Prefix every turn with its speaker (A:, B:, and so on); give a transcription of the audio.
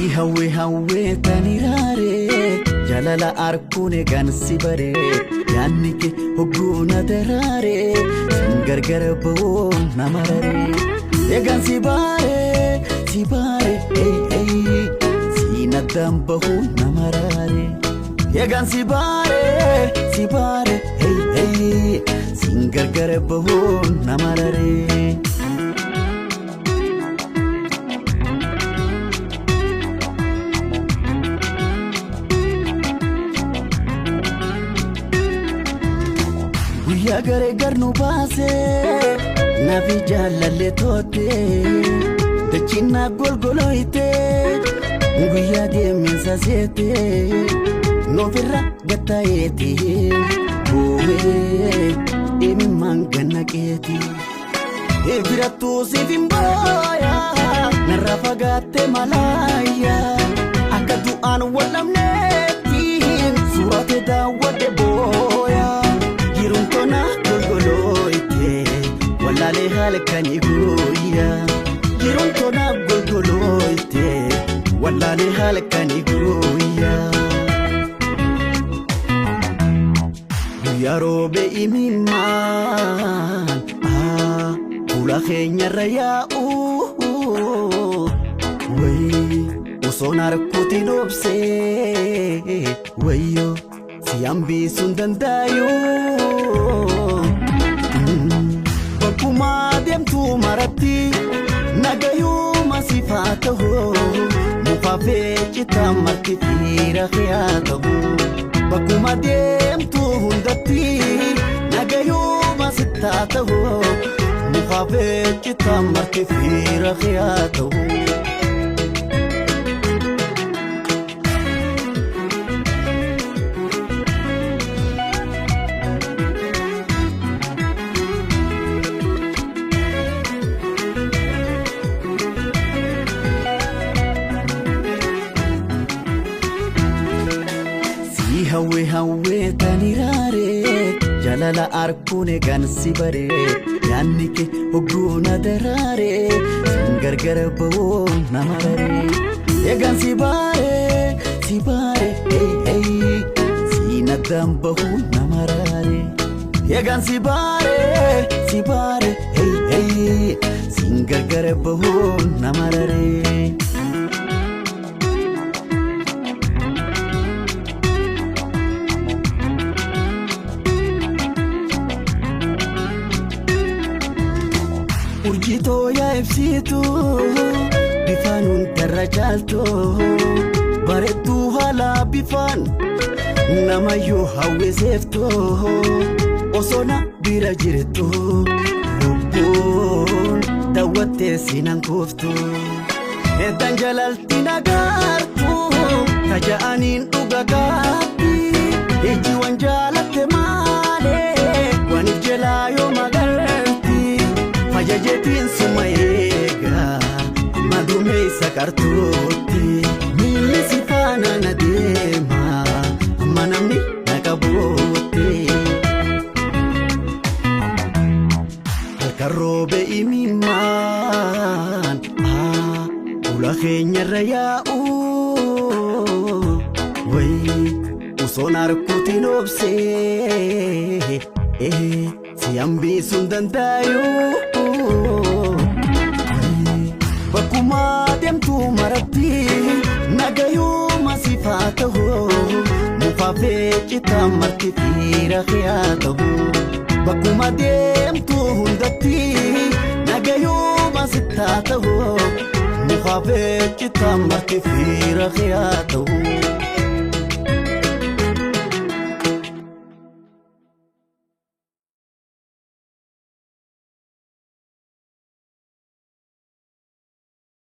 A: Si hawwe hawwee taniraaree jaalala arkuun eegan si baree yaadni kee hogguuna daraaree sin gargar ba'uu nama raree eegan si baaree siin addaan bahuu nama raree eegan si baaree siin gargar bahuu nama raree. Guyyaa garee garnu baasee naafi jaalallee toottee dachinaa golgolooyitee guyyaa deeminsa seetee noofirra gattaa'eetii bu'ee imimmaan gannaqeetii. Birattuu siif hin booyaa narraa fagaattee malaayyaa akka du'aan wal'amneetti suuraa daawwadhe booyaa. Jiruun golgolooyite wallaalee halkanii guyyaa. Jiruun tona golgolooyite wallaalee halkanii guyyaa. Guyyaa roobee imimmaan fuula keenyarra yaa'u wayii osoon harkuutiin obsee wayyoo. Si hambisuun danda'u bakkuma deemtu maratti nagayuma siif haa ta'u muka feecitaa marti fiira haa ta'u bakkuma deemtu hundatti nagayuma sitti ta'u muka feecitaa marti fiira haa ta'u. Si hawwe hawwee taniraaree jaalala arkuun eegan si baree yaadni kee hogguuna daraaree sin gargar ba'uu nama raree eegan si baaree siin addaan bahuu nama raree eegan si baaree siin gargar bahuu nama raree. Urjitoo yaa ibsitu bifaan hundarra caaltu bareedduu haala bifaan namayyuu hawwiseeftu osoo na bira jirtu lubbuun daawwattee sinan kuuftu. Eddaan jalalti nagaartu taja'aniin dhuga gaatti ijji waan jaalatte maalee waan if jalaa yoo magalti. Fajajeetiin suma eegaa amma dumeessa qartuutti miilli si faana na deema amma namni na qabuutti. Halkan roobee imimmaan fuula keenyarra yaa'u wayii osoon harkuutiin obsee si hambisuun danda'u. Bakkuma deemtu maratti nagayuma siif haa ta'u muka feecitaa marti fiira haa ta'u bakkuma deemtu hundatti nagayuma sitti haa ta'u muka feecitaa marti fiira haa ta'u.